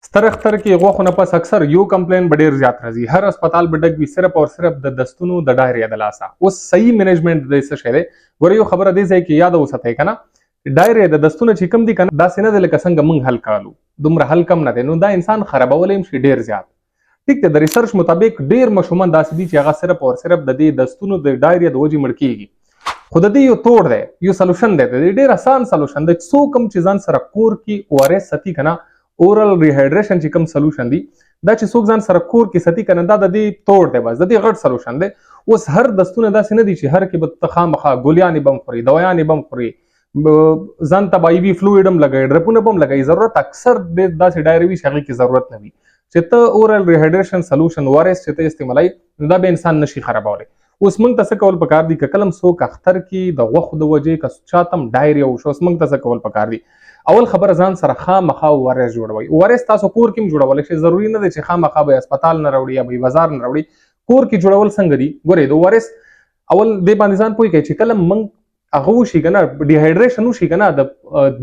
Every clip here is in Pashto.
ستر اختر کې غوښو نه پس اکثر یو کمپلین به ډیر زیات راځي، هر هسپتال به ډک وي صرف او صرف د دستونو د ډایریا د لاسه. اوس صحیح منیجمنټ د څه شی دی؟ ګوره یو خبره دې ځای کې یاد وساتئ کنه، ډایریا د دستونه چې کوم دي کنه، داسې نه دی لکه څنګه موږ حل کالو، دومره حل کم نه دی، نو دا انسان خرابولی هم شي ډیر زیات. ټیک دی، د ریسرچ مطابق ډیر ماشومان داسې دي چې هغه صرف او صرف د دې دستونو د ډایریا د وجې مړ کیږي. خو د دې یو توړ دی، یو سولوشن دی، د دې ډیر اسان سولوشن دی. څوک هم چې ځان سره کور کې او ار اس ساتي کنه، اورل ریهایډریشن چې کوم سولوشن دی، دا چې څوک ځان سره کور کې ساتي کنه، دا د دې توړ دی، بس د دې غټ سولوشن دی. اوس هر دستونه داسې نه دي چې هر کې به ته خامخا ګولیانې به هم خوري، دوایانې به هم خوري، ځان ته به آی وي فلویډ هم لګوي، ډرپونه به هم لګوي. ضرورت اکثر ډېر داسې ډایري وي چې هغې کې ضرورت نه وي چې ته اورل ریهایډریشن سولوشن وارس چې ته استعمالوي، نو دا به انسان نشي خرابولی. اوس موږ ته څه کول پکار دي؟ که کله هم څوک اختر کې د غوښو د وجې که چاته هم ډایریا وشو، اوس موږ ته څه کول پکار دي؟ اول خبره ځان سره خامخا او آر اس جوړوي. او آر اس تاسو کور کې هم جوړولی شئ، ضروري نه دی چې خامخا به هسپتال نه راوړي یا به بازار نه راوړي. کور کې جوړول څنګه دي؟ ګورئ، د او آر اس اول دې باندې ځان پوه کړئ چې کله موږ هغه وشي کنه، ډیهایډریشن وشي کنه، د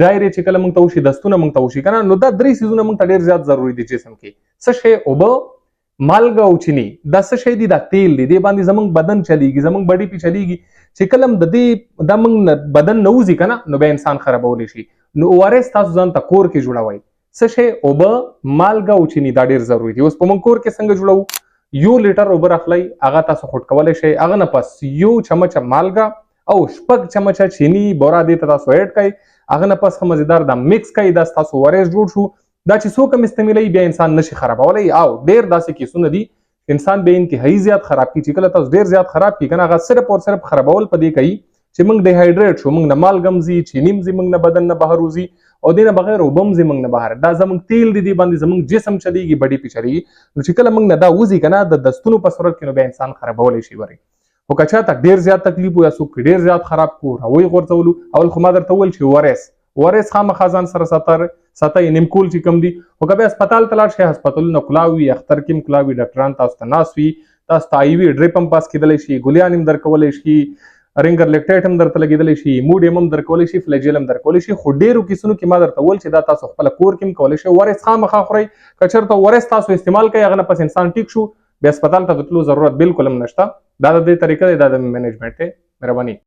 ډایرې چې کله موږ ته وشي، دستونه موږ ته وشي کنه، نو دا درې څیزونه موږ ته ډیر زیات ضروري دي جسم کې. څه شی؟ اوبه، مالګه او چینی. دا څه شی دي؟ دا تیل دي، دې باندې زمونږ بدن چلیږي، زمونږ بډي پې چلیږي. چې کله د دې دا موږ بدن نه وځي کنه، نو بیا انسان خرابولی شي. نو او آر اس تاسو ځان ته کور کې جوړوئ. څه شی؟ اوبه، مالګه او چینی، دا ډیر ضروري دي. اوس په موږ کور کې څنګه جوړوو؟ یو لیټر اوبه راخلئ، هغه تاسو خوټ کولی شئ، هغه نه پس یو چمچه مالګه او شپږ چمچه چینی بورا دې ته تاسو اډ کړئ، هغه نه پس ښه مزیدار دا مکس کړئ، دا ستاسو ورېز جوړ شو. دا چې څوک هم استعمالوي بیا انسان نشي خرابولی. او ډیر داسې کیسونه دي انسان به انتهایی زیات خراب کی، چې کله تاسو ډیر زیات خراب کی کنه، هغه صرف او صرف خرابول په دې کوي چې موږ ډیهایډریټ شو، موږ نه مالګه هم ځي، چیني هم ځي موږ نه بدن نه بهر وځي، او دې نه بغیر اوبه هم ځي موږ نه بهر. دا زموږ تیل دی، دې باندې زموږ جسم چلیږي، بډي پې چلیږي. نو چې کله موږ نه دا وځي که نه د دستونو په صورت کې، نو بیا انسان خرابولی شي. ورې خو که چاته ډېر زیات تکلیف و یا څوک ډېر زیات خراب کو راویې غورځولو، اول خو ما درته وویل چې ورس خامخا ځان سره ساتئ، نیمکول چې کوم دي. خو که بیا هسپتال ته لاړ شئ، هسپتالونه کلاو وي، اختر کې هم کلاو وي، ډاکټران تاسو ته ناست وي، تاسو ته آی وي ډریپ هم پاس کېدلی شي، ګولیان هم درکولی شي، رینګر لیکټیټ هم درته لګېدلی شي، موډیم هم درکولی شي، فلیجل هم درکولی شي. خو ډېرو کیسونو کې ما درته وویل چې دا تاسو خپله کور کې هم کولی شئ. ورس خامخا خورئ، که چېرته ورس تاسو استعمال کړئ، هغه نه پس انسان ټیک شو، بیا هسپتال ته د تلو ضرورت بالکل هم نشته. دا د دې طریقه دی، دا د منیجمنټ دی. مهرباني.